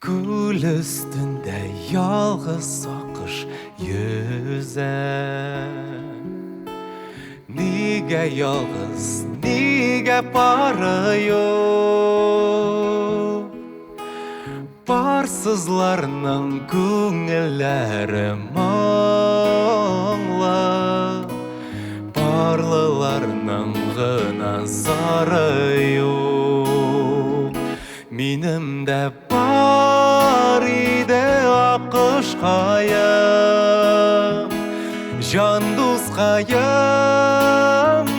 Күл өстендә ялгыз сакыш йөзә. Нигә ялгыз, нигә пары юк? Парсызларның күңелләре моңлы, Парлыларның гына зары юк. Минем дә бар иде аккошкаем, Җан дускаем,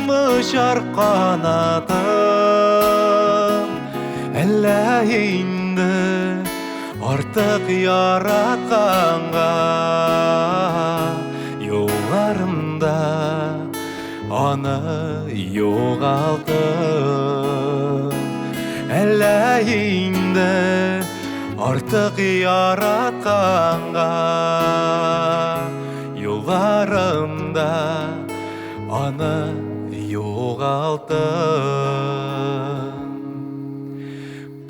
очар канатым. Әллә инде артык яратканга юлларымда Аны югалттым. Әллә инде артык яратканга юлларымда аны югалттым.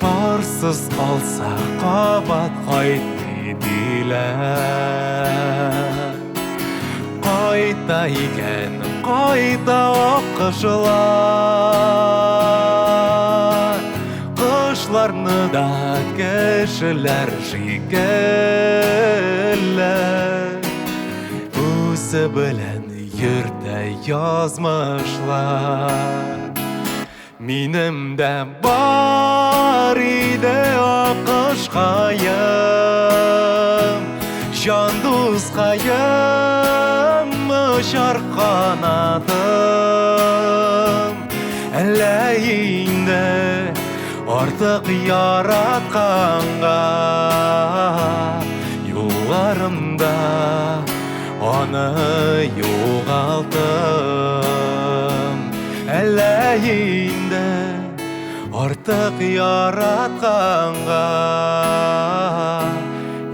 Парсыз калса кабат кайтмый диләр. Кайта икән, кайта аккошлар. Кошларны да кешеләр шикелле үзе белән йөртә язмышлар. Минем дә бар иде аккошкаем, Җан дускаем, очар канатым. Әллә инде артык яратканга юлларымда аны югалттым. Әллә инде артык яратканга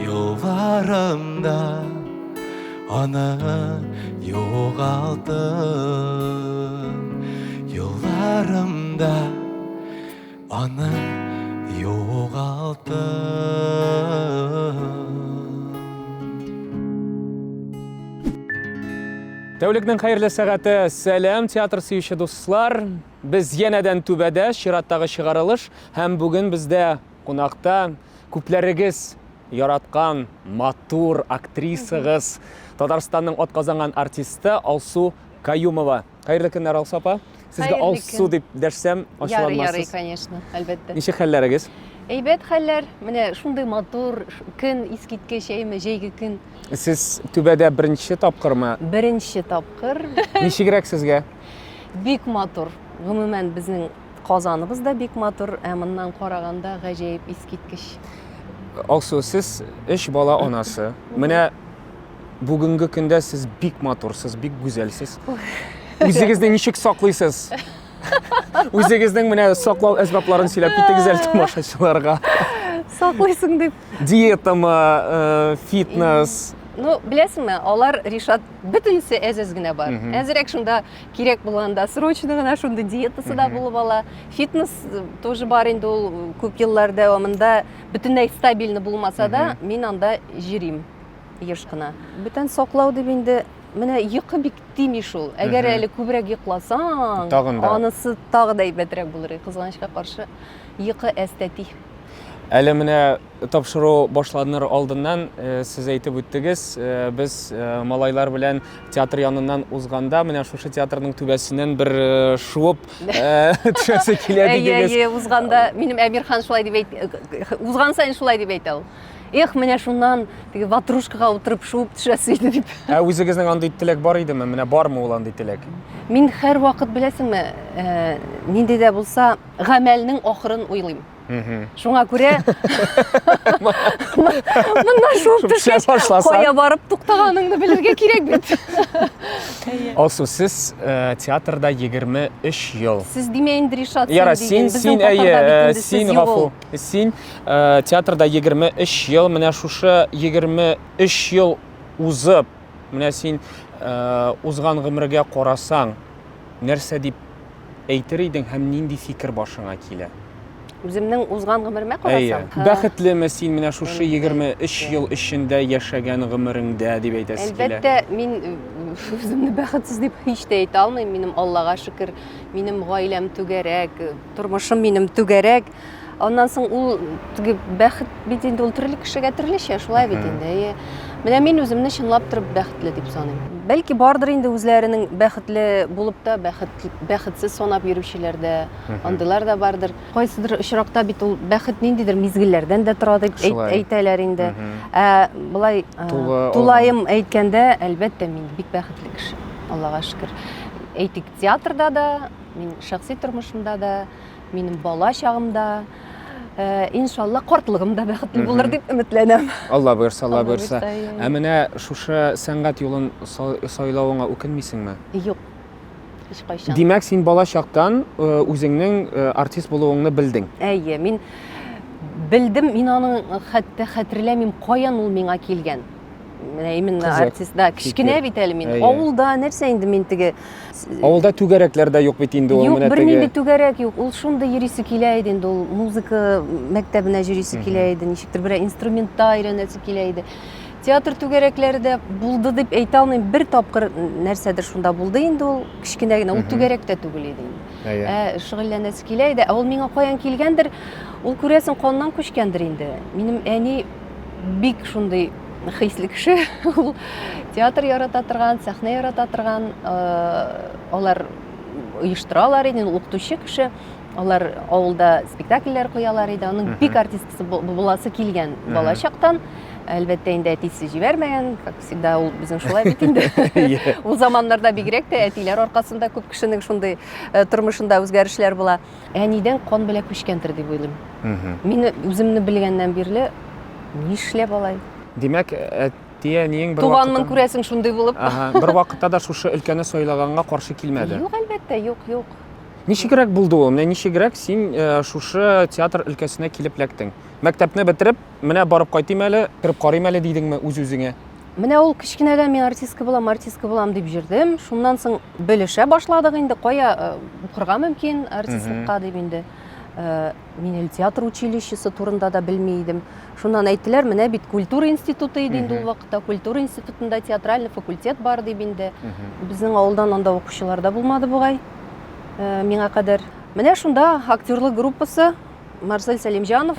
юлларымда аны югалттым. Юлларымда аны югалттым. Тәүлекнең хәерле сәгате. Сәлам, театр сөюче дуслар. Без янәдән түбәдә, чираттагы чыгарылыш һәм бүген бездә кунакта күпләрегез яраткан матур актрисагыз, Татарстанның атказанган артисты Алсу Каюмова. Хәерле көннәр, Алсу апа. Сезгә Алсу дип дәшсәм, ачуланмассыз. Ярый, ярый, конечно, әлбәттә. Ничек хәлләрегез? Әйбәт хәлләр. Менә шундый матур көн, искиткеч, әйме, җәйге көн. Сез түбәдә беренче тапкырмы? Беренче тапкыр. Ничегрәк сезгә? Бик матур. Гомумән, безнең Казаныбыз да бик матур, ә моннан караганда гаҗәеп искиткеч. Алсу, сез өч бала анасы. Менә бүгенге көндә сез бик матурсыз, бик гүзәлсез. Үзегезне ничек саклыйсыз? Үзегезнең менә саклау әсбапларын сөйләп китегез әле тамашачыларга. Саклыйсың дип. Диетамы, э, фитнес? Ну, беләсеңме, алар, Ришат, бөтенесе әз-әз генә бар. Әзрәк шунда кирәк булганда срочно гына шундый диетасы да булып ала. Фитнес э, тоже бар инде ул э, күп еллар дәвамында бөтенләй стабильно булмаса да, мин анда җөрим еш кына. Бүтән саклау дип инде менә йокы бик тими шул. Әгәр әле күбрәк йокласаң, Тагын да. анысы тагы да әйбәтрәк булыр. Кызганычка каршы, йокы әз тәти. Әле менә тапшыру башланыр алдыннан э, сез әйтеп үттегез, э, без э, малайлар белән театр яныннан узганда менә шушы театрның түбәсеннән бер шуып төшәсе килә дидегез. Әйе, узганда минем Әмирхан шулай дип әйт, узган саен шулай дип әйтә ул. Эх, менә шуннан теге ватрушкага утырып шуып төшәсе иде дип. Ә үзегезнең андый теләк бар идеме? Менә бармы ул андый теләк? Мин һәрвакыт беләсеңме, нинди дә булса гамәлнең ахырын уйлыйм. Шуңа күрә моннан шуып төшкәч, кая барып туктаганыңны белергә кирәк бит. Алсу, сез э, театрда 23 ел. Сез димә инде, Ришат, Яра, син, син, әйе, э, син, гафу. Син э, театрда 23 ел, менә шушы 23 ел узып, менә син узган гомергә карасаң, нәрсә дип әйтер идең һәм нинди фикер башыңа килә? Үземнең узган гомеремә карасам. Бәхетлеме син менә шушы 23 ел эчендә яшәгән гомереңдә дип әйтәсе килә? Әлбәттә, мин үземне бәхетсез дип һич тә әйтә алмыйм. Минем Аллага шөкер, минем гаиләм түгәрәк, тормышым минем түгәрәк. Аннан соң ул теге бәхет бит инде ул төрле кешегә төрлечә, шулай бит инде. Әйе. Менә мин үземне чынлап торып бәхетле дип саныйм. Бәлки бардыр инде үзләренең бәхетле булып та бәхет бәхетсез санап йөрүчеләр дә, андыйлар да бардыр. Кайсыдыр очракта бит ул бәхет ниндидер мизгелләрдән дә тора дип әйтәләр инде. Ә болай тулаем әйткәндә, әлбәттә, мин бик бәхетле кеше. Аллага шөкер. Әйтик, театрда да, мин шәхси тормышымда да, Минем бала чагымда, э, иншалла, картлыгым да бәхетле булыр дип өметләнәм. Алла боерса, Алла боерса. Ә менә шушы сәнгать юлын сайлавыңа үкенмисеңме? Юк. Һичкайчан. Димәк, син бала чактан э, үзеңнең э, артист булуыңны белдең. Әйе, мин белдем, мин аның хәтта хәтерләмим, каян ул миңа килгән. Менә именно артист, да, кечкенә бит әле мин. Авылда нәрсә инде мин теге Авылда түгәрәкләр дә юк бит инде ул менә теге. Юк, бернинди түгәрәк юк. Ул шундый йөрисе килә иде инде ул музыка мәктәбенә йөрисе килә иде, ничектер берәр инструментта өйрәнәсе килә иде. Театр түгәрәкләре дә булды дип әйтә алмыйм. Бер тапкыр нәрсәдер шунда булды инде ул, кечкенә генә, ул түгәрәк тә түгел иде инде. Ә шөгыльләнәсе килә иде. Ә ул миңа каян килгәндер, ул күрәсең каннан күчкәндер инде. Минем әни бик шундый хисле кеше. Ул театр ярата торган, сәхнә ярата торган, э, алар оештыралар иде, ул укытучы кеше. Алар авылда спектакльләр куялар иде. Аның бик артисткасы буласы килгән бала чактан. Әлбәттә, инде әтисе җибәрмәгән, как всегда, ул безнең шулай бит инде. Ул заманнарда бигрәк тә әтиләр аркасында күп кешенең шундый э, тормышында үзгәрешләр була. Әнидән кан белән күчкәндер дип уйлыйм. Мин үземне белгәннән бирле нишләп алай? Димәк, әти-әниең бер Туганмын күрәсең шундый булып. Ага, бер вакытта да шушы өлкәне сайлаганга каршы килмәде. Юк, әлбәттә, юк, юк. Ничегрәк булды ул? Менә ничегрәк син э, шушы театр өлкәсенә килеп эләктең? Мәктәпне бетереп, менә барып кайтыйм әле, кереп карыйм әле дидеңме үз-үзеңә? Менә ул кечкенәдән мин артистка булам, артистка булам дип йөрдем. Шуннан соң белешә башладык инде, кая э, укырга мөмкин артистлыкка дип инде. Э, мин әле театр училищесы турында да белми идем. Шуннан әйттеләр, менә бит культура институты иде инде ул вакытта, культура институтында театральный факультет бар дип инде. Безнең авылдан анда укучылар да булмады бугай э, миңа кадәр. Менә шунда актерлык группасы Марсель Сәлимҗанов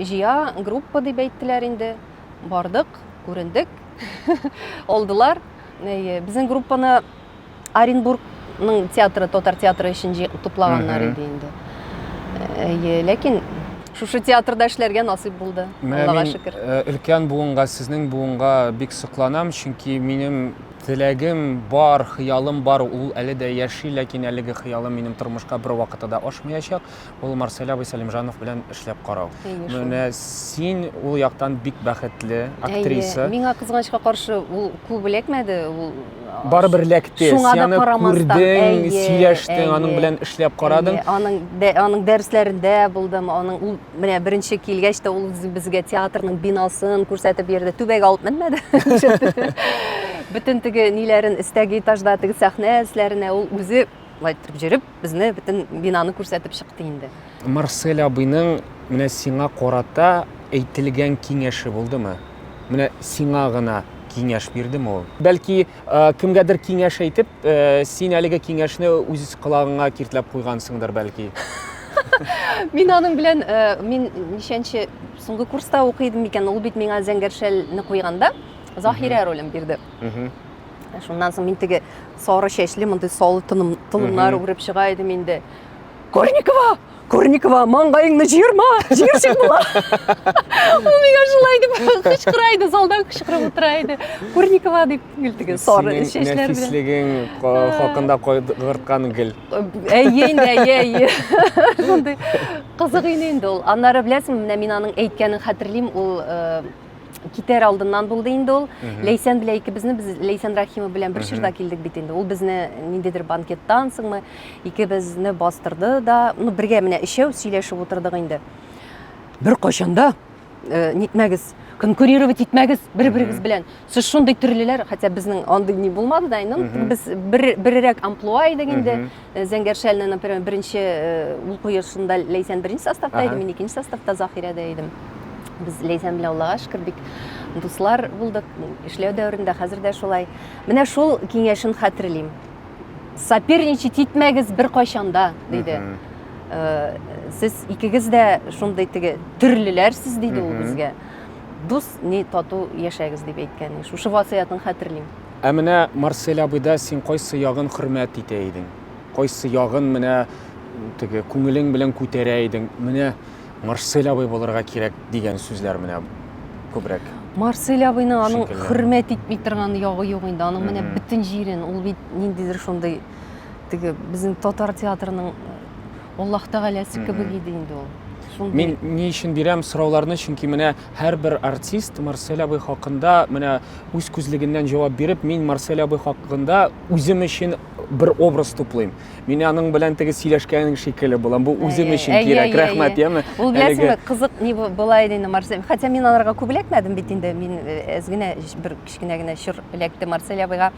җыя группа дип әйттеләр инде. Бардык, күрендек, алдылар. Әйе, безнең группаны Оренбургның театры, татар театры өчен туплаганнар иде инде. Әйе, ләкин шушы театрда эшләргә насыйп булды. Аллага шөкер. Э, өлкән буынга, сезнең буынга бик сокланам, чөнки минем теләгем бар, хыялым бар, ул әле дә яши, ләкин әлеге хыялым минем тормышка бер вакытта да ашмаячак. Ул Марсель абый Сәлимҗанов белән эшләп карау. Менә син ул яктан бик бәхетле актриса. Әйе, миңа кызганычка каршы ул күп эләкмәде, ул барыбер эләкте. Шуңа да карамастан, күрдең, сөйләштең, аның белән эшләп карадың. Аның аның дәресләрендә булдым, аның ул менә беренче килгәч тә ул безгә театрның бинасын күрсәтеп йөрде. Түбәгә алып менмәде. Бөтен теге ниләрен өстәге этажда теге сәхнә өсләренә ул үзе Былай иттереп йөреп, безне бөтен бинаны күрсәтеп чыкты инде. Марсель абыйның менә сиңа карата әйтелгән киңәше булдымы? Менә сиңа гына киңәш бирдеме ул? Бәлки, э, кемгәдер киңәш әйтеп, э, син әлеге киңәшне үз колагыңа киртләп куйгансыңдыр, бәлки. Мин аның белән, э, мин ничәнче соңгы курста укый идем микән, ул бит миңа зәңгәр шәлне куйганда Заһирә ролен бирде. Шуннан соң мин теге сары чәчле мондый салы толымнар үреп чыга идем инде. Корникова! Корникова, маңгаеңны җыерма! Җыерчык була! Ул миңа шулай дип кычкыра иде, залдан кычкырып утыра иде. Корникова дип гел теге сары чәчләр белән. Нәфислегең хакында кайгырткан гел. Әйе инде, әйе, әйе. Шундый кызык иде инде ул. Аннары беләсеңме, менә мин аның әйткәнен хәтерлим, ул э, китәр алдыннан булды инде ул. Ләйсән белән икебезне без Ләйсән Рахимова белән бер чорда килдек бит инде. Ул безне ниндидер банкеттан соңмы икебезне бастырды да, ну бергә менә өчәү сөйләшеп утырдык инде. Бер кайчан да э, нитмәгез. Конкурировать итмәгез бер-берегез белән. Сез шундый төрлеләр, хотя безнең андый ни булмады да инде. Без бер беррәк амплуа идек инде. Зәңгәр шәлне, например, беренче ул куелышында Ләйсән беренче составта иде, мин икенче составта Заһирәдә идем. Без Ләйсән белән Аллага шөкер бик дуслар булдык. Эшләү дәверендә хәзер дә шулай. Менә шул киңәшен хәтерлим. Соперничать итмәгез беркайчан да, диде. Сез икегез дә шундый теге төрлеләрсез, диде ул безгә. Дус, ни тату яшәгез дип әйткән. Шушы васыятен хәтерлим. Ә менә Марсель абыйда син кайсы ягын хөрмәт итә идең? Кайсы ягын менә теге күңелең белән күтәрә идең? Менә Марсель абый булырга кирәк дигән сүзләр менә күбрәк. Марсель абыйның аның хөрмәт итми торган ягы юк инде. Аның менә бөтен җирен, ул бит ниндидер шундый теге безнең татар театрының Аллаһ Тәгаләсе кебек иде инде ул. Шундый. Мин ни өчен бирәм сорауларны, чөнки менә һәрбер артист Марсель абый хакында менә үз күзлегеннән җавап биреп, мин Марсель абый хакында үзем өчен бер образ туплыйм. Мин аның белән теге сөйләшкән шикелле булам. Бу үзем өчен кирәк. Рәхмәт, яме. Ул беләсеңме, кызык ни була иде инде Марсель. Хотя мин аларга күп эләкмәдем бит инде. Мин әз генә бер кечкенә генә чор эләкте Марсель абыйга.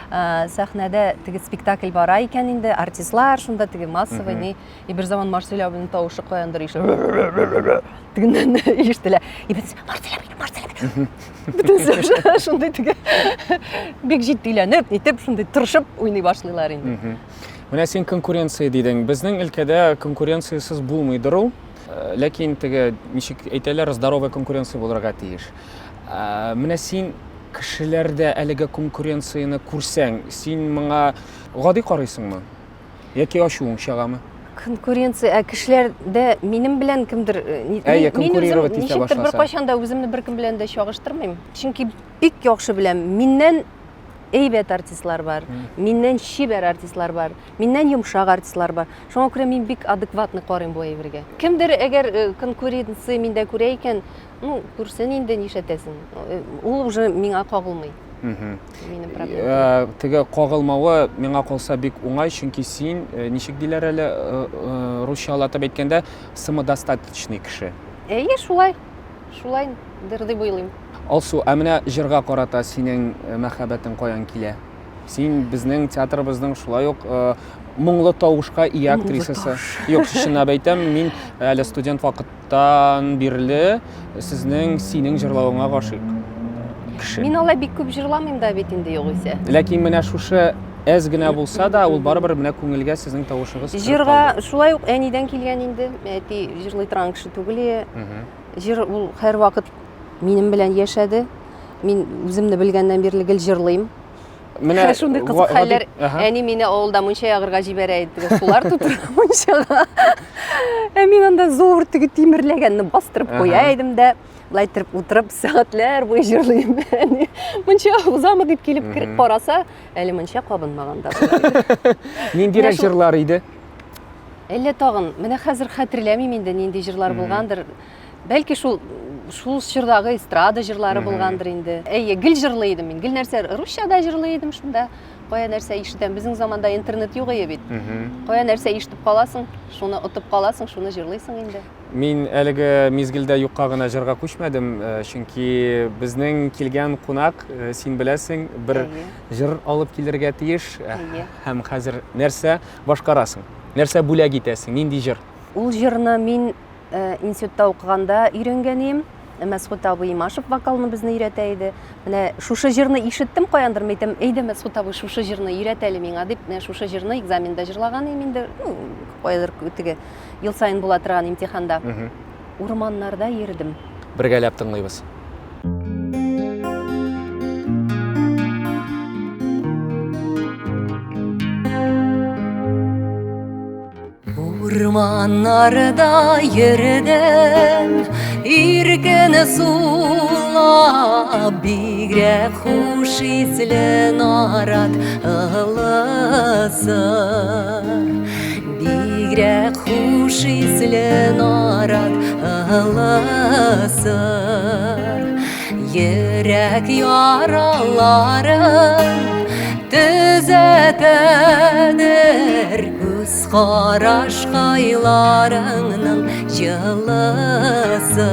Сәхнәдә теге спектакль бара икән инде, артистлар шунда теге массовый ни. И бер заман Марсель абыйның тавышы каяндыр ишетелә. Тегеннән ишетелә. И бөтенесе Марсель абый, Марсель абый. Бөтенесе шундый теге бик җитдиләнеп, нитеп, шундый тырышып уйный башлыйлар инде. Менә син конкуренция дидең. Безнең өлкәдә конкуренциясез булмыйдыр ул. Ләкин теге, ничек әйтәләр, здоровая конкуренция булырга тиеш. Менә син кешеләрдә әлеге конкуренцияне күрсәң, син моңа гади карыйсыңмы? Яки ачуың чыгамы? Конкуренция, ә кешеләрдә минем белән кемдер Әйе, конкурировать итә башласа. Ничектер беркайчан да үземне беркем белән дә чагыштырмыйм. Чөнки бик яхшы беләм, миннән әйбәт артистлар бар, миннән чибәр артистлар бар, миннән йомшак артистлар бар. Шуңа күрә мин бик адекватно карыйм бу әйбергә. Кемдер әгәр конкуренция миндә күрә икән, ну, күрсен инде, нишләтәсең. Ул уже миңа кагылмый. Минем проблема. Теге кагылмавы миңа калса бик уңай, чөнки син, ничек диләр әле, русчалатып әйткәндә, самодостаточный кеше. Әйе, шулай. Шулай дыр дип уйлыйм. Алсу, ә менә җырга карата синең мәхәббәтең каян килә? Син безнең театрыбызның шулай ук моңлы тавышка ия актрисасы. Юк, чынлап әйтәм, мин әле студент вакыттан бирле сезнең синең җырлавыңа гашыйк кеше. Мин алай бик күп җырламыйм да бит инде югыйсә. Ләкин менә шушы әз генә булса да, ул барыбер менә күңелгә сезнең тавышыгыз Җырга шулай ук әнидән килгән инде. Әти җырлый торган кеше түгел. Җыр ул һәрвакыт минем белән яшәде. Мин үземне белгәннән бирле гел җырлыйм. Менә шундый кызык хәлләр. Әни мине авылда мунча ягырга җибәрә иде. Сулар тутыра мунчага. Ә мин анда зур теге тимерләгәнне бастырып куя идем дә, былай иттереп утырып сәгатьләр буе җырлыйм. Әни мунча узамы дип килеп кереп караса, әле мунча кабынмаган да. Ниндирәк җырлар иде? Әллә тагын, менә хәзер хәтерләмим инде нинди җырлар булгандыр. Бәлки шул шул чордагы эстрада җырлары булгандыр инде. Әйе, гел җырлый идем мин. Гел нәрсә русча да җырлый идем шунда. Кая нәрсә ишетәм. Безнең заманда интернет юк иде бит. Кая нәрсә ишетеп каласың, шуны отып каласың, шуны җырлыйсың инде. Мин әлеге мизгелдә юкка гына җырга күчмәдем, чөнки безнең килгән кунак, син беләсең, бер җыр алып килергә тиеш. Һәм хәзер нәрсә башкарасың? Нәрсә бүләк итәсең? Нинди җыр? Ул җырны мин институтта укыганда өйрәнгән идем. Мәсгут абый Имашев вокалны безне өйрәтә иде. Менә шушы җырны ишеттем каяндыр, мин әйтәм, әйдә, Мәсгут абый, шушы җырны өйрәт әле миңа дип, менә шушы җырны экзаменда җырлаган идем инде. Ну, каядыр теге ел саен була торган имтиханда. Урманнарда йөрдем. Бергәләп тыңлыйбыз. Урманнарда йөрдем, иркен сулап, бигрәк хуш исле нарат ылысы. Бигрәк хуш исле нарат ылысы. Йөрәк яраларын төзәтәдер күз караш кайларыңның җылысы.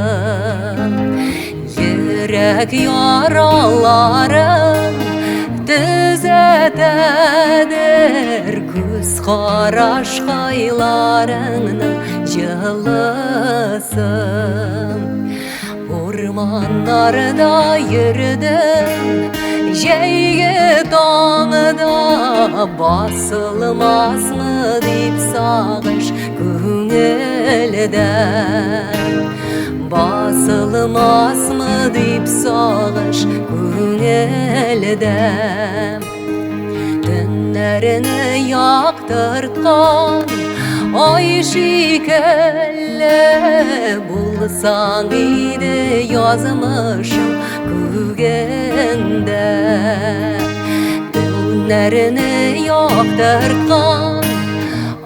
Йөрәк яраларын төзәтәдер күз карашкайларыңның җылысы. Урманнарда йөрдем, җәйге таңда басылмасмы дип сагыш күңелдә. Басылмасмы дип сагыш күңелдә. Төннәрне яктырткан ай шикелле булсаң иде язмышым күгендә. Төннәрне яктырткан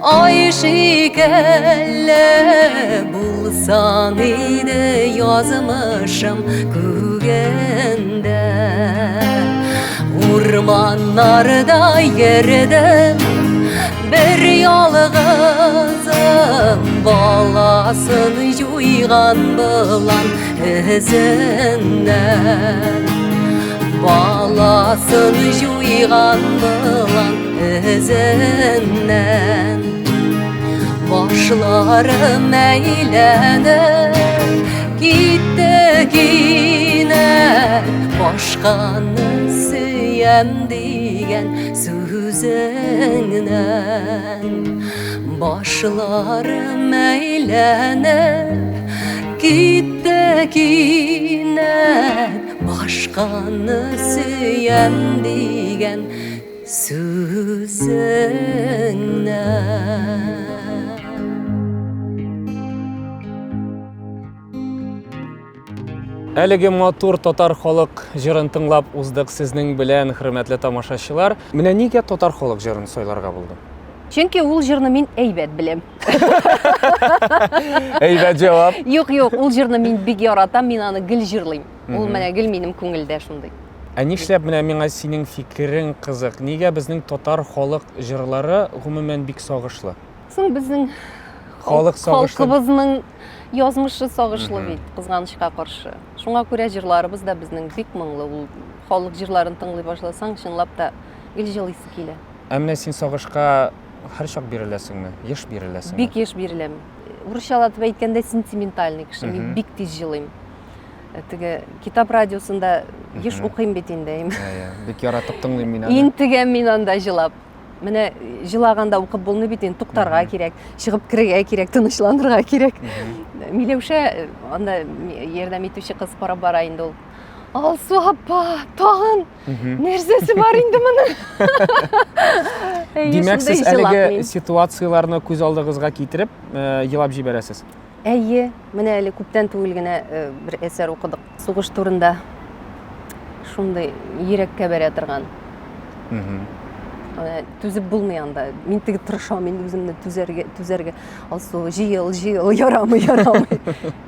Ай шикелле булсаң иде язмышым күгендә. Урманнарда йөрдем бер ялгызым, баласын җуйган болан эзеннән. Баласын җуйган болан Эзеннән башларым әйләнеп китте кинәт башканы сөям дигән сүзеңнән башларым әйләнеп китте кинәт башканы сөям дигән Сүзеңнән. Әлеге матур татар халык җырын тыңлап уздык сезнең белән, хөрмәтле тамашачылар. Менә нигә татар халык җырын сайларга булдың? Чөнки ул җырны мин әйбәт беләм. Әйбәт җавап. Юк, юк, ул җырны мин бик яратам, мин аны гел җырлыйм. Ул менә гел минем күңелдә шундый. Ә нишләп менә миңа синең фикерең кызык, нигә безнең татар халык җырлары гомумән бик сагышлы? Соң безнең халык сагышлы. Халкыбызның язмышы сагышлы бит, кызганычка каршы. Шуңа күрә җырларыбыз да безнең бик моңлы. Ул халык җырларын тыңлый башласаң, чынлап та гел җылыйсы килә. Ә менә син сагышка һәрчак биреләсеңме? Еш биреләсеңме? Бик еш биреләм. Урысчалатып әйткәндә, сентиментальный кеше. Мин бик тиз җылыйм. Э, теге китап радиосында еш укыйм бит инде. Иә, бик яратып тыңлыйм мин аны. Интегәм мин анда җылап. Менә җылаганда укып булмый бит инде, туктарга кирәк, чыгып керергә кирәк, тынычланырга кирәк. Миләүшә э, анда ярдәм итүче кыз карап бара инде ул. Алсу апа, тагын нәрсәсе бар инде моның? Димәк, сез әлеге ситуацияләрне күз алдыгызга китереп, э, елап җибәрәсез. Әйе, менә әле күптән түгел генә э, бер әсәр укыдык. Сугыш турында шундый йөрәккә бәрә торган. Э, түзеп булмый анда. Мин теге тырышам инде үземне түзәргә, түзәргә. Алсу, җыел, җыел, ярамый, ярамый.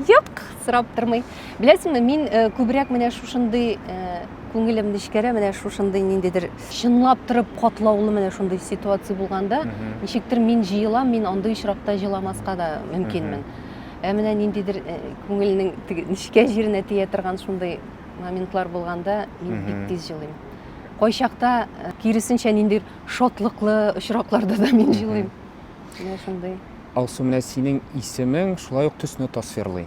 Юк, сорап тормый. Беләсеңме, мин э, күбрәк менә шушындый күңелем нечкәрә, менә шушындый ниндидер чынлап торып катлаулы менә шундый ситуация булганда, ничектер мин җыелам, мин андый очракта җыламаска да мөмкинмен. Ә менә ниндидер э, күңелнең теге нечкә җиренә тия торган шундый моментлар булганда, мин бик тиз җылыйм. Кайчакта э, киресенчә ниндидер шатлыклы очракларда да мин җылыйм. Менә шундый. Алсу, менә синең исемең шулай ук төсне тасвирлый.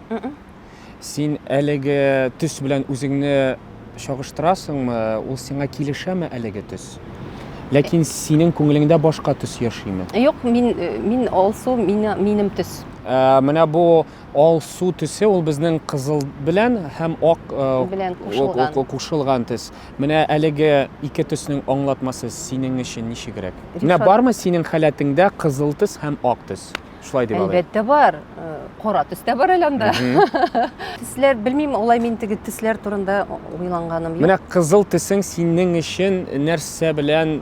Син әлеге төс белән үзеңне чагыштырасыңмы? Ул сиңа килешәме әлеге төс? Ләкин синең күңелеңдә башка төс яшиме? Юк, мин э, мин алсу, мин, минем төс. Ә, менә бу алсу төсе ул безнең кызыл белән һәм ак э, белән кушылган. кушылган төс. Менә әлеге ике төснең аңлатмасы синең өчен ничегрәк? Менә бармы синең халәтеңдә кызыл төс һәм ак төс? Шулай дип алыйк. Әлбәттә бар. Э, кара төс тә бар әле анда. Төсләр, белмим, алай мин теге төсләр турында уйланганым юк. Менә кызыл төсең синең өчен нәрсә белән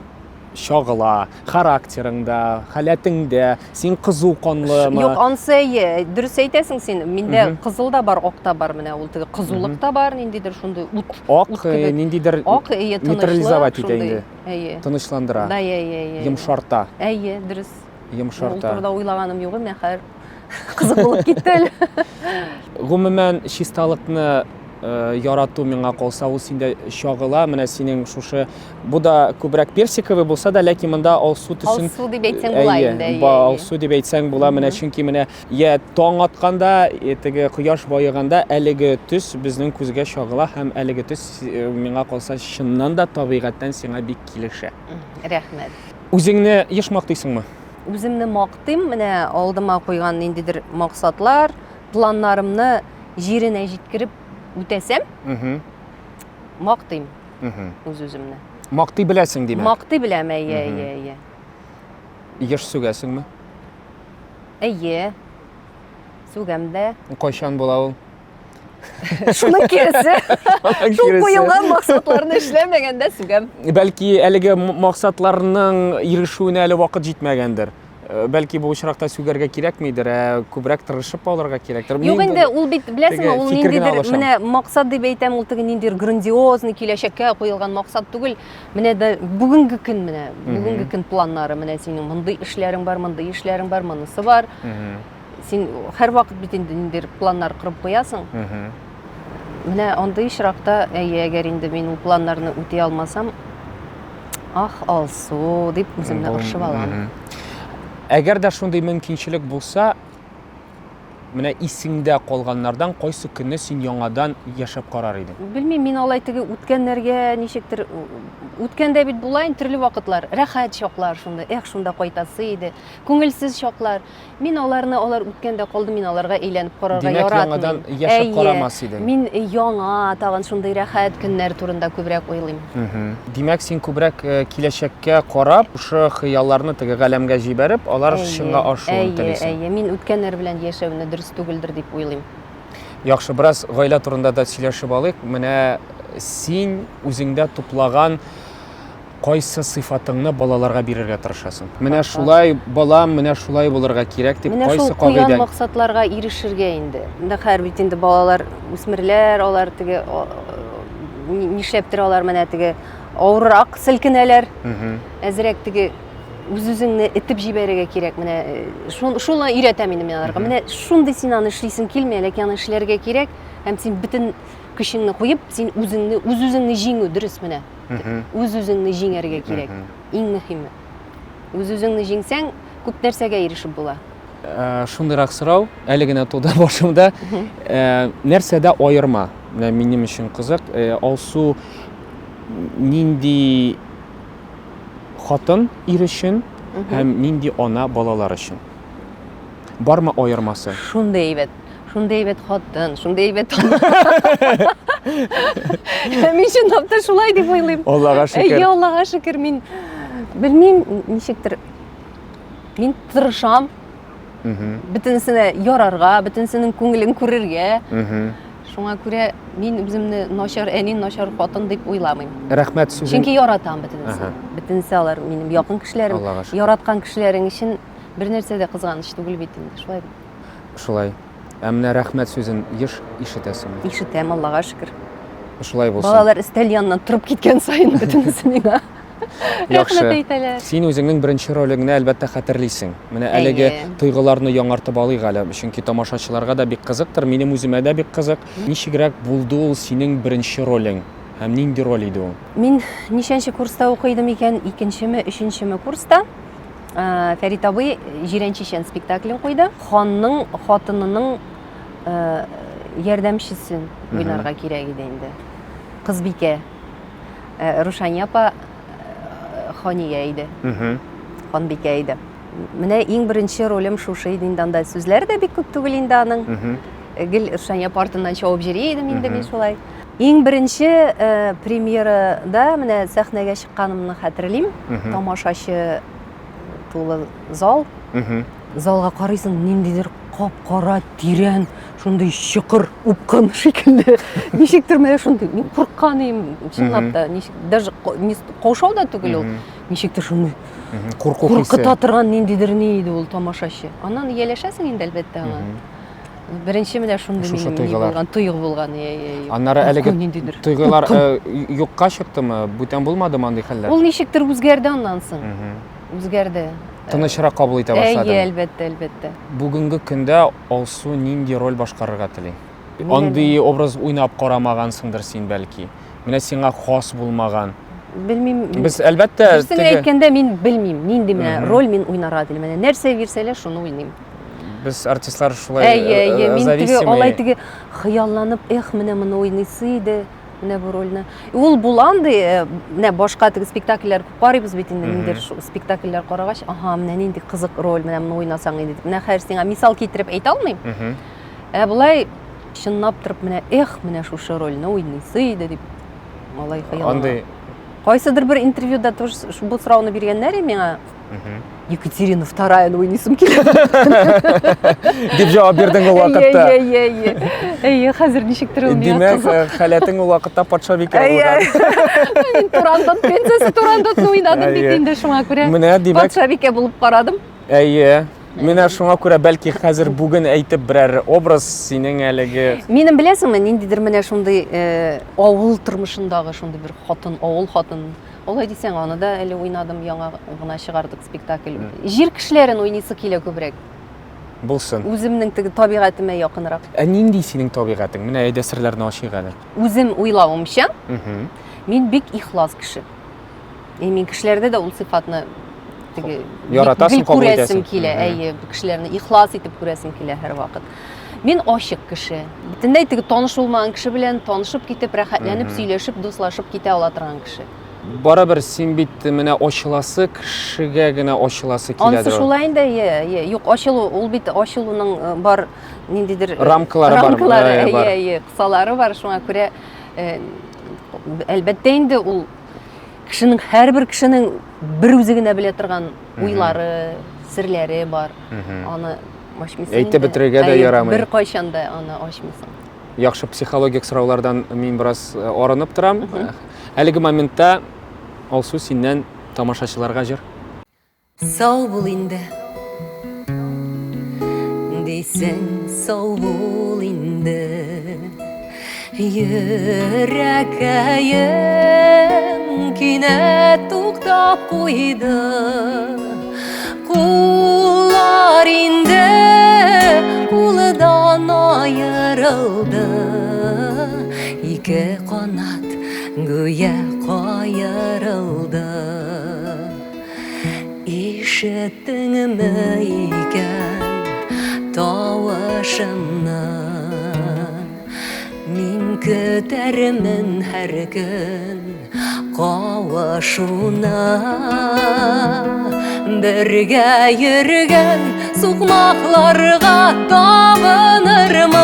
чагыла? Характерыңда, халәтеңдә, син кызу канлымы? Юк, ансы әйе, дөрес әйтәсең син. Миндә кызыл да бар, ак та бар менә ул теге кызулык та бар, ниндидер шундый ут. Ак, э, ниндидер ак, әйе, нейтрализовать итә инде. Әйе. Тынычландыра. Да, әйе, әйе. Йомшарта. Әйе, дөрес. Йомшарта. Ул турыда уйлаганым юк, менә хәзер кызык булып китте әле. Гомумән, чисталыкны ярату миңа калса, ул синдә чагыла. Менә синең шушы бу да күбрәк персиковый булса да, ләкин монда алсу төсен Алсу дип әйтсәң була инде. Әйе, алсу дип әйтсәң була. Менә чөнки менә я таң атканда, теге кояш баеганда әлеге төс безнең күзгә чагыла һәм әлеге төс миңа калса чыннан да табигатьтән сиңа бик килешә. Рәхмәт. Үзеңне еш мактыйсыңмы? Үземне мактыйм, менә алдыма куйган ниндидер максатлар, планнарымны җиренә җиткереп үтәсәм, мактыйм үз-үземне. Мактый беләсең, димәк. Мактый беләм, әйе, әйе, әйе. Еш сүгәсеңме? Әйе. Сүгәм дә. Кайчан була ул? Шуның киресе. Шул куелган максатларны эшләмәгәндә сүгәм. Бәлки әлеге максатларның ирешүенә әле вакыт җитмәгәндер. Э, бәлки бу очракта сүгәргә кирәкмидер, ә күбрәк тырышып алырга кирәктер. Юк инде, ул бит, беләсеңме, ул ниндидер менә максат дип әйтәм, ул теге ниндидер грандиозный киләчәккә куелган максат түгел. Менә дә бүгенге көн менә, бүгенге көн планнары, менә синең мондый эшләрең бар, мондый эшләрең бар, монысы бар. Син һәрвакыт бит инде ниндидер планнар корып куясың. Менә андый очракта, әйе, әгәр инде мин ул планнарны үти алмасам, Ах, Алсу, дип үземне оршып алам. Әгәр дә шундый мөмкинчелек булса, менә исеңдә калганнардан кайсы көнне син яңадан яшәп карар идең? Белмим, мин алай теге үткәннәргә ничектер үткәндә бит була инде төрле вакытлар, рәхәт чаклар шунда, эх, шунда кайтасы иде, күңелсез чаклар. Мин аларны, алар үткәндә калды, мин аларга әйләнеп карарга Димәк, яратмыйм. яңадан яшәп Әйе, карамас идең. Мин яңа, тагын шундый рәхәт көннәр турында күбрәк уйлыйм. Димәк, син күбрәк э, киләчәккә карап, шушы хыялларны теге галәмгә җибәреп, алар чынга ашуын әйе, телисең. әйе, мин үткәннәр белән яшәүне дөрес түгелдер дип уйлыйм. Яхшы, бераз гаилә турында да сөйләшеп алыйк. Менә син үзеңдә туплаган Кайсы сыйфатыңны балаларга бирергә тырышасың? Менә шулай, балам, менә шулай булырга кирәк дип, Менә кайсы шул куйган кагыйдәң? максатларга ирешергә инде. Менә хәер бит инде балалар, үсмерләр, алар теге нишләптер алар менә теге авыррак селкенәләр. Әзрәк теге үз-үзеңне этеп җибәрергә кирәк. Менә э, шул, шуны өйрәтәм инде мин аларга. Менә шундый син аны эшлисең килми, ләкин аны эшләргә кирәк. Һәм син бөтен көчеңне куеп, син үзеңне, үз-үзеңне җиңү, дөрес менә. Үз-үзеңне җиңәргә кирәк. Иң мөһиме. Үз-үзеңне җиңсәң, күп нәрсәгә ирешеп була. Э, шундыйрак сорау әле генә туды башымда. Э, нәрсәдә аерма? Менә минем өчен кызык. Э, Алсу нинди хатын ир өчен һәм нинди ана балалар өчен? Бармы аермасы? Шундый әйбәт. Шундый әйбәт хатын, шундый әйбәт Мин чынлап та шулай дип уйлыйм. Аллага шөкер. Әйе, Аллага шөкер, мин белмим, ничектер. Мин тырышам. Бөтенесенә ярарга, бөтенесенең күңелен күрергә. Шуңа күрә мин үземне начар әни, начар хатын дип уйламыйм. Рәхмәт сүзен. Чөнки яратам бөтенесен. Бөтенесе алар минем якын кешеләрем. Яраткан кешеләрең өчен бер нәрсә дә кызганыч түгел бит инде, шулай бит. Шулай. Ә менә рәхмәт сүзен еш ишетәсеңме? Ишетәм, Аллага шөкер. Шулай булсын. Балалар өстәл яныннан торып киткән саен бөтенесе миңа Яхшы. рәхмәт әйтәләр. Син үзеңнең беренче ролеңне әлбәттә хәтерлисең. Менә әлеге тойгыларны яңартып алыйк әле, чөнки тамашачыларга да бик кызыктыр, минем үземә дә бик кызык. Ничегрәк булды ул синең беренче ролең һәм нинди роль иде ул? Мин ничәнче курста укый идем икән, икенчеме, өченчеме курста. Э, Фәрит абый Җирән чичән спектаклен куйды. Ханның хатынының э, ярдәмчесен уйнарга кирәк иде инде. Кызбикә. Э, Рушания апа Хания иде. Ханбикә иде. Менә иң беренче ролем шушы иде инде анда сүзләр дә бик күп түгел инде аның. Гел Рушания апа артыннан чабып йөри идем инде мин шулай. Иң беренче э, премьерада менә сәхнәгә чыкканымны хәтерлим. Тамашачы тулы зал. Залга карыйсың, ниндидер кап-кара, тирән, шундый чокыр, упкын шикелле. Ничектер менә шундый, мин курыккан идем, чынлап та, ничек, даже каушау да түгел ул. Ничектер шундый курку хисе. Куркыта торган ниндидер ни иде ул тамашачы. Аннан ияләшәсең инде, әлбәттә, аңа. Беренче менә шундый Шушы минем ни тойгылар. булган, тойгы булган. Иә, иә, иә. Аннары әлеге Курку ниндидер. тойгылар Упкын. э, юкка чыктымы? Бүтән булмадымы андый хәлләр? Ул ничектер үзгәрде аннан соң. Мгм. Үзгәрде. Тынычрак кабул итә Әйе, башладың. әлбәттә, әлбәттә. Бүгенге көндә Алсу нинди роль башкарырга тели? Андый образ уйнап карамагансыңдыр син бәлки. Менә сиңа хас булмаган. Белмим. Без әлбәттә Дөресен теге... әйткәндә мин белмим, нинди менә роль мин уйнарга телим. Менә нәрсә бирсәләр, шуны уйныйм. Без артистлар шулай Әйе, әйе, мин теге алай теге хыялланып, эх, менә моны уйныйсы иде, менә бу рольне. Ул була андый, э, менә башка теге спектакльләр күп карыйбыз бит инде, ниндидер спектакльләр карагач, ага, менә нинди кызык роль, менә моны уйнасаң иде дип. Менә хәзер сиңа мисал китереп әйтә алмыйм. Ә болай чынлап торып менә эх, менә шушы рольне уйныйсы иде дип алай хыяллана. Андый Кайсыдыр бер интервьюда тоже бу сорауны биргәннәр миңа. Екатерина Втораяны уйныйсым килә. Дип җавап бирдең ул вакытта. Әйе, әйе, әйе. Хәзер ничектер ул миңа Димәк, э, халәтең ул вакытта патшабикә булган. Мин Турандот принцесса Турандотны уйнадым бит инде шуңа күрә. Менә, димәк, патшабикә булып карадым. Әйе. Менә шуңа күрә бәлки хәзер бүген әйтеп берәр образ синең әлеге Минем беләсеңме, ниндидер менә шундый э, авыл тормышындагы шундый бер хатын, авыл хатын. Алай дисәң, аны да әле уйнадым, яңа гына чыгардык спектакль. Җир кешеләрен уйныйсы килә күбрәк. Булсын. Үземнең теге табигатемә якынрак. Ә нинди синең табигатең? Менә әйдә серләрне ачыйк әле. Үзем уйлавымча, мин бик ихлас кеше. И мин кешеләрдә дә ул сыйфатны теге яратасың, кабул итәсең. Килә, әйе, кешеләрне ихлас итеп күрәсем килә һәрвакыт. Мин ачык кеше. Бөтенләй теге таныш булмаган кеше белән танышып китеп, рәхәтләнеп сөйләшеп, дуслашып китә ала торган кеше. Барыбер син бит менә ачыласы кешегә генә ачыласы килә. Анысы шулай инде, әйе, әйе. Юк, ачылу, ул бит ачылуның э, бар ниндидер э, рамкалары бар. Рамкалары, әйе, әйе, кысалары бар. Шуңа күрә э, әлбәттә инде ул кешенең һәрбер кешенең бер үзе генә белә торган уйлары, серләре бар. Аны ачмыйсың. Әйтеп бетерергә дә ярамый. Бер кайчан да аны ачмыйсың. Яхшы психологик сораулардан мин бераз э, арынып торам. Әлеге моментта Алсу синнән тамашачыларга җыр. Сау бул инде. Дисең, сау бул инде. Йөрәкәем кинәт туктап куйды. Куллар инде кулдан аерылды. Ике канат гүя каерылды. Ишеттеңме икән тавышымны? Мин көтәрмен һәр көн кавышуны. Бергә йөргән сукмакларга табынырмын.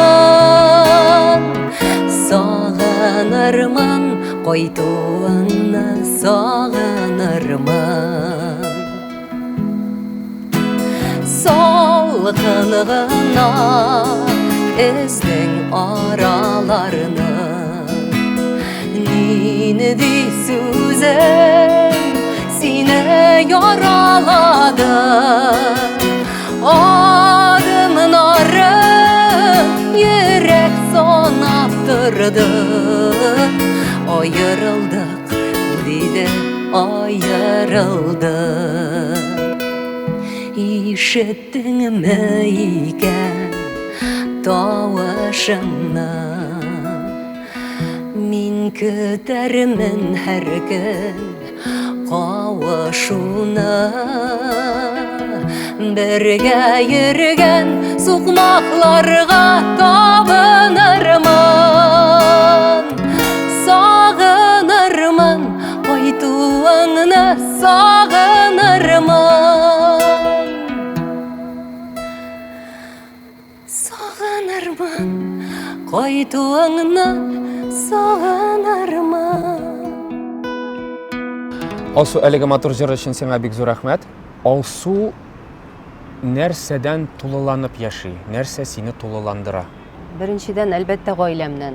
Сагынырмын Кайтуыңны сагынырмын. Салкын гына эзнең араларны. Нинди сүзем сине яралады? Адымнары йөрәк санап торды. Аерылдык, диде, аерылдык. Ишеттеңме икән тавышымны? Мин көтәрмен һәр көн кавышуны. Бергә йөргән сукмакларга табынырмын. Сагынырмын кайтуыңны, сагынырмын. Сагынырмын кайтуыңны, сагынырмын. Алсу, әлеге матур җыр өчен сиңа бик зур рәхмәт. Алсу нәрсәдән тулыланып яши? Нәрсә сине тулыландыра? Беренчедән, әлбәттә, гаиләмнән.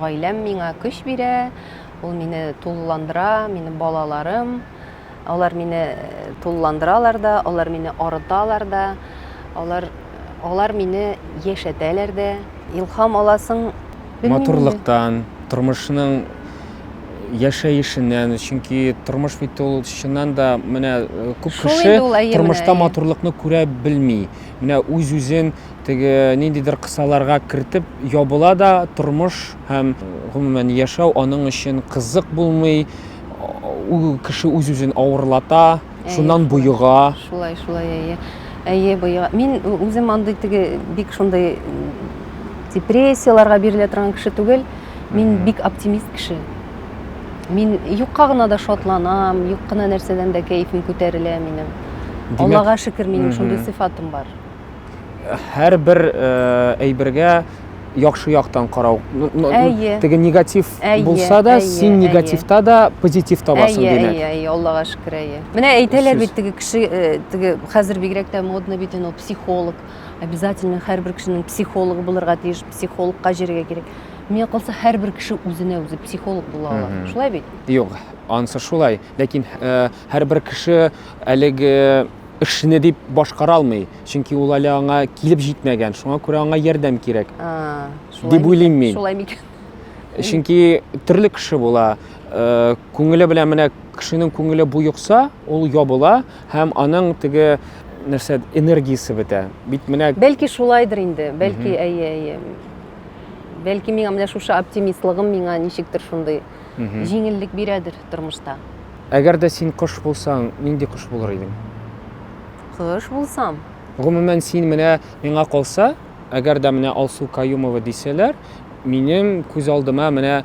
Гаиләм миңа көч бирә, ул мине тулыландыра, минем балаларым. Алар мине э, тулыландыралар да, алар мине арыталар да, алар, алар мине яшәтәләр дә. Илһам аласың. Матурлыктан, тормышның Яшәешеннән, чөнки тормыш бит ул чыннан да менә э, күп Шул кеше ул, әйе, тормышта матурлыкны күрә белми. Менә үз-үзен теге ниндидер кысаларга кертеп ябыла да, тормыш һәм э, гомумән яшәү аның өчен кызык булмый. Ул кеше үз-үзен авырлата, шуннан боега. Шулай, шулай, әйе. Әйе, боега. Мин үзем андый теге бик шундый депрессияләргә бирелә торган кеше түгел. Мин бик оптимист кеше. Мин юкка гына да шатланам, юк кына нәрсәдән дә кәефем күтәрелә минем. Аллага шөкер, минем шундый сыйфатым бар. Һәрбер э, әйбергә яхшы яктан карау. Әйе. Теге негатив булса да, син негативта да позитив табасың димәк. Әйе, әйе, Аллага шөкер, әйе. Менә әйтәләр бит теге кеше, э, теге хәзер бигрәк тә модно бит инде ул психолог. Обязательно һәрбер кешенең психологы булырга тиеш, психологка йөрергә кирәк. Миңа калса, һәрбер кеше үзенә үзе психолог була ала. Шулай бит? Юк, анысы шулай. Ләкин э, һәрбер кеше әлеге эшне дип башкара алмый. Чөнки ул әле аңа килеп җитмәгән. Шуңа күрә аңа ярдәм кирәк. Дип уйлыйм мин. Шулай микән? Чөнки төрле кеше була. Э, күңеле белән менә кешенең күңеле боекса, ул ябыла һәм аның теге нәрсә энергиясе бетә. Бит менә Бәлки шулайдыр инде. Бәлки әйе, әйе. Бәлки миңа менә шушы оптимистлыгым миңа ничектер шундый җиңеллек бирәдер тормышта. Әгәр дә син кош булсаң, нинди кош булыр идең? Кош булсам? Гомумән, син менә миңа калса, әгәр дә менә Алсу Каюмова дисәләр, минем күз алдыма менә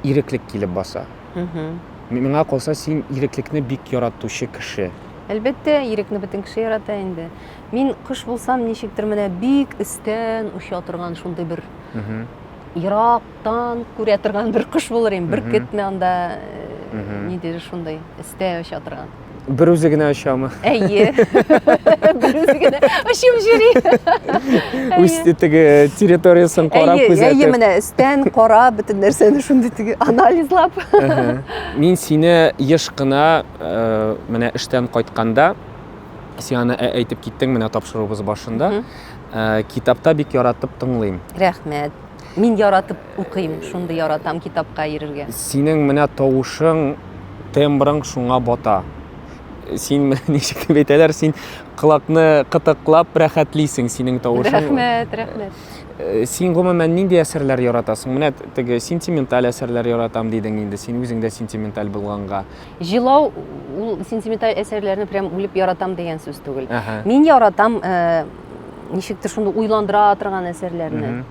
иреклек килеп баса. Миңа калса, син иреклекне бик яратучы кеше. Әлбәттә, ирекне бөтен кеше ярата инде. Мин кош булсам, ничектер менә бик өстән оча торган шундый бер ерактан күрә торган бер кош булыр идем. Бөркетме анда, э, ниндидер шундый өстә оча торган. Бер үзе генә очамы? Әйе. Бер үзе генә очып йөри. Үз теге территориясен карап күзәтеп. Әйе, менә өстән карап бөтен нәрсәне шундый теге анализлап. Мин сине еш кына э, менә эштән кайтканда син аны әйтеп киттең менә тапшыруыбыз башында. Э, китапта бик яратып тыңлыйм. Рәхмәт. Мин яратып укыйм, шундый яратам китапка йөрергә. Синең менә тавышың, тембрың шуңа бата. Син ничек дип әйтәләр, син колакны кытыклап рәхәтлисең синең тавышың. Рәхмәт, рәхмәт. Э, син гомумән нинди әсәрләр яратасың? Менә теге сентименталь әсәрләр яратам дидең инде, син үзең дә сентименталь булганга. Җылау ул сентименталь әсәрләрне прям үлеп яратам дигән сүз түгел. Мин яратам э, ничектер шундый уйландыра торган әсәрләрне.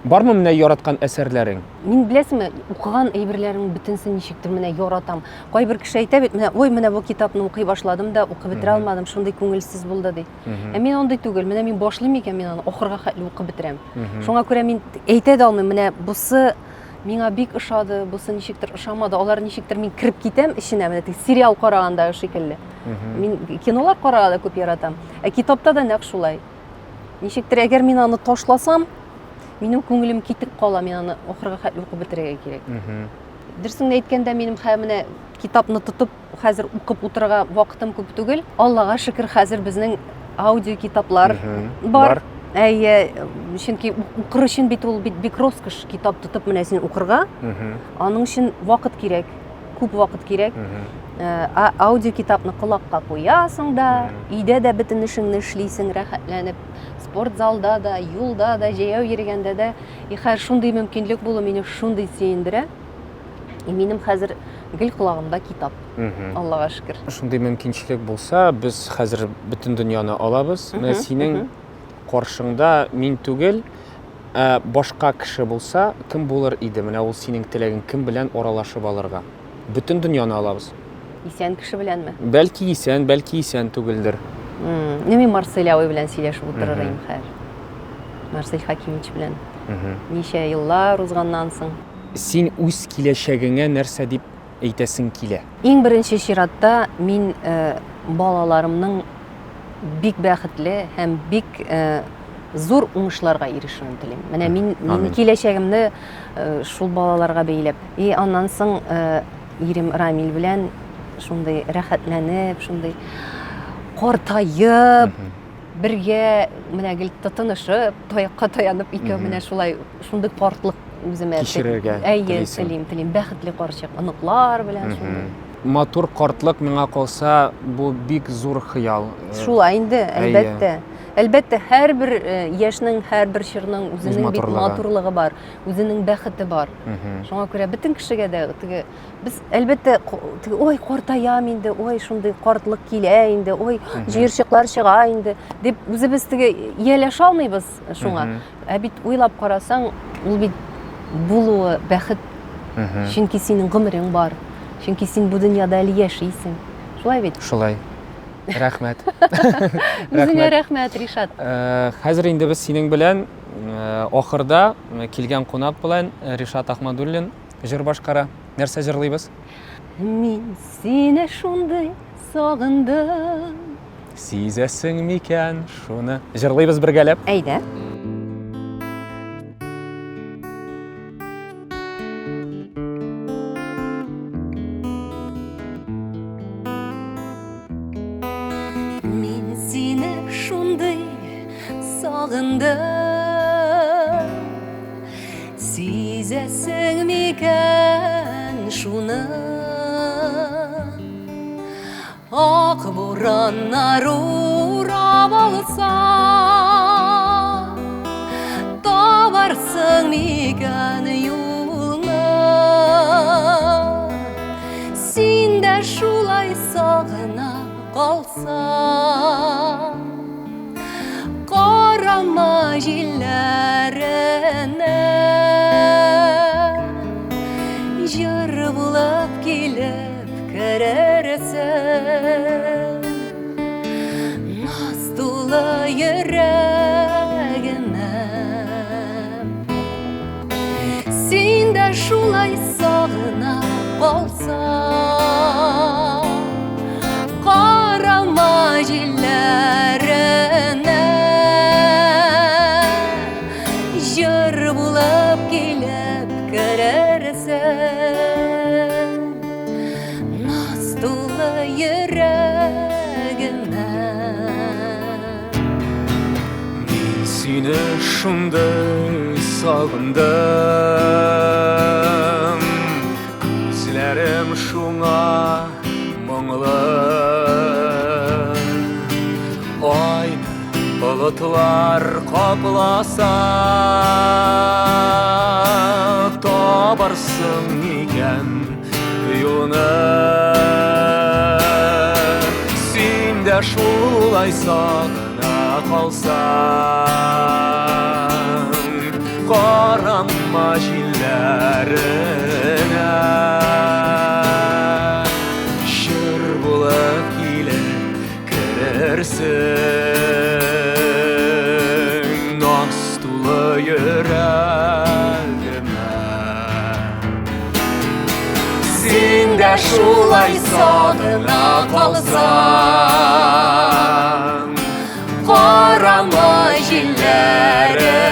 Бармы менә яраткан әсәрләрең? Мин беләсеңме, укыган әйберләрнең бөтенсен ничектер менә яратам. Кайбер кеше әйтә бит, менә ой, менә бу китапны укый башладым да укып бетерә алмадым, шундый күңелсез булды ди. Ә мин андый түгел. Менә мин башлыйм икән, мин аны ахырга хәтле укып бетерәм. Шуңа күрә мин әйтә дә алмыйм, менә бусы миңа бик ошады, бусы ничектер ошамады. Алар ничектер мин кереп китәм эченә, менә теге сериал караганда шикелле. Мин кинолар карарга да күп яратам. Ә китапта да нәкъ шулай. Ничектер, әгәр мин аны ташласам, минем күңелем китек кала, мин аны ахырга хәтле укып бетерергә кирәк. Дөресен әйткәндә, минем хә менә китапны тотып хәзер укып утырырга вакытым күп түгел. Аллага шөкер, хәзер безнең аудио китаплар бар. Әйе, чөнки укыр өчен бит ул бит бик роскошь китап тотып менә син укырга. Аның өчен вакыт кирәк. күп вакыт кирәк. Э, аудио китапны колакка куясың да, өйдә дә бөтен эшеңне эшлисең рәхәтләнеп. Спорт залда да, юлда да, җәяү йөргәндә дә. И хәзер шундый мөмкинлек булу мине шундый сөендерә. И минем хәзер гел колагымда китап. Аллага шөкер. Шундый мөмкинчелек булса, без хәзер бөтен дөньяны алабыз. Менә синең каршыңда мин түгел, Ә башка кеше булса, кем булыр иде? Менә ул синең теләгең, кем белән аралашып алырга? Бөтен дөньяны алабыз. Исән кеше беләнме? Бәлки исән, бәлки исән түгелдер. Ну, мин Марсель абый белән сөйләшеп утырыр идем хәзер. Марсель Хакимович белән. Ничә еллар узганнан соң. Син үз киләчәгеңә нәрсә дип әйтәсең килә? Иң беренче чиратта мин э, балаларымның бик бәхетле һәм бик э, зур уңышларга ирешүен телим. Менә мин мин киләчәгемне э, шул балаларга бәйләп. И аннан соң э, ирем Рамил белән шундый рәхәтләнеп, шундый картаеп, бергә менә гел тотынышып, таякка таянып икәү менә шулай шундый картлык Үземә Кичерергә Әйе, телисең. телим, телим. Бәхетле карчык, оныклар белән шундый. Матур картлык миңа калса, бу бик зур хыял. Шулай инде, Әйе. әлбәттә. Әлбәттә, һәрбер яшьнең, һәрбер чорның үзенең бит матурлыгы. матурлыгы бар, үзенең бәхете бар. Шуңа күрә бөтен кешегә дә теге без әлбәттә теге ой картаям инде, ой шундый картлык килә инде, ой җыерчыклар чыга инде дип үзебез теге ияләшә алмыйбыз шуңа. Ә бит уйлап карасаң, ул бит булуы бәхет. Чөнки синең гомерең бар. Чөнки син бу дөньяда әле яшисең. Шулай бит? Шулай. Рәхмәт. Үзеңә рәхмәт, Ришат. Хәзер инде без синең белән ахырда килгән кунак белән Ришат Ахмадуллин җыр башкара. Нәрсә җырлыйбыз? Мин сине шундый сагындым. Сизәсең микән шуны? Җырлыйбыз бергәләп. Әйдә. Мин сине шундый сагындым. Сизәсең микән шуны? Ак бураннар урап алса, табарсың микән юлны? Син дә шулай сагына калсаң, карама җилләренә, җыр булып килеп Керерсең наз тулы йөрәгемә. Син дә шулай сагына калсаң, карама җилләренә, җыр булып килеп керерсең. Наз тулы йөрәгемә. Мин сине шундый сагындым, Күзләрем шуңа моңлы. Айны болытлар капласа, Табарсың микән юлны? Син дә шулай сагына калсаң, Карама җилләренә, Җыр булып килеп керерсең Наз тулы йөрәгемә. Син дә шулай сагына калсаң, Карама җилләренә,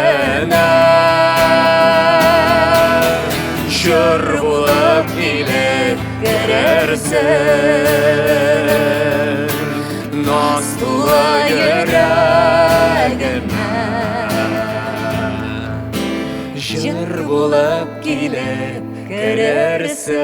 Җыр булып килеп керерсең Наз тулы йөрәгемә. Җыр булып килеп керерсең.